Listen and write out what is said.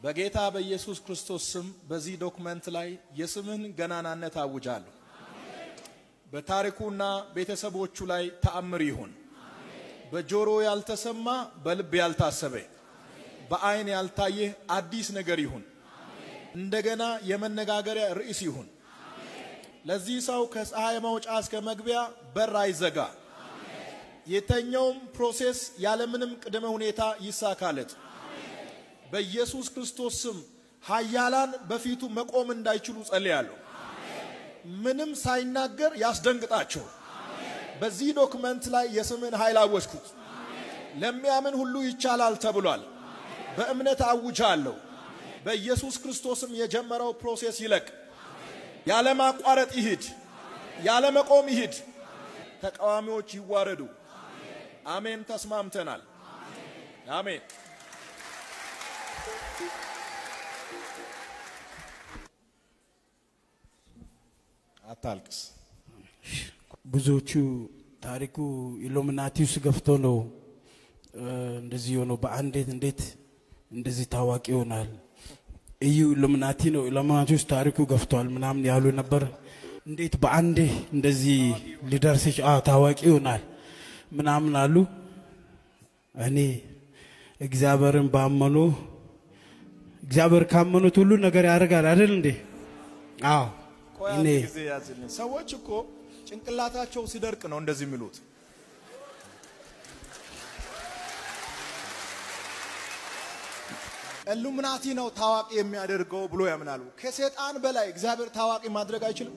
በጌታ በኢየሱስ ክርስቶስ ስም በዚህ document ላይ የስምህን ገናናነት አውጃለሁ። በታሪኩና ቤተሰቦቹ ላይ ተአምር ይሁን። በጆሮ ያልተሰማ፣ በልብ ያልታሰበ፣ በአይን ያልታየ አዲስ ነገር ይሁን። እንደገና የመነጋገሪያ ርዕስ ይሁን። ለዚህ ሰው ከፀሐይ መውጫ እስከ መግቢያ በር አይዘጋ። የተኛውም process ያለምንም ቅድመ ሁኔታ ይሳካለት። በኢየሱስ ክርስቶስ ስም ኃያላን በፊቱ መቆም እንዳይችሉ ጸልያለሁ። ምንም ሳይናገር ያስደንግጣቸው። በዚህ document ላይ የስምን ኃይል አወጅኩት። ለሚያምን ሁሉ ይቻላል ተብሏል። በእምነት አውጃለሁ። በኢየሱስ ክርስቶስም የጀመረው process ይለቅ። ያለማቋረጥ ይሂድ፣ ያለመቆም ይሂድ። ተቃዋሚዎች ይዋረዱ። አሜን። ተስማምተናል። አሜን። አታልቅስ። ብዙዎቹ ታሪኩ ኢሉሚናቲ ውስጥ ገብቶ ነው እንደዚህ የሆነው። በአንዴት እንዴት እንደዚህ ታዋቂ ይሆናል? እዩ ኢሉሚናቲ ነው፣ ኢሉሚናቲ ውስጥ ታሪኩ ገብቷል ምናምን ያሉ ነበር። እንዴት በአንዴ እንደዚህ ሊደርስ ታዋቂ ይሆናል ምናምን አሉ። እኔ እግዚአብሔርን ባመኑ፣ እግዚአብሔር ካመኑት ሁሉ ነገር ያደርጋል አይደል እንዴ? አዎ። ቆይ እኔ አንድ ጊዜ ያዝልኝ። ሰዎች እኮ ጭንቅላታቸው ሲደርቅ ነው እንደዚህ የሚሉት። ኢሉሚናቲ ነው ታዋቂ የሚያደርገው ብሎ ያምናሉ። ከሰይጣን በላይ እግዚአብሔር ታዋቂ ማድረግ አይችልም።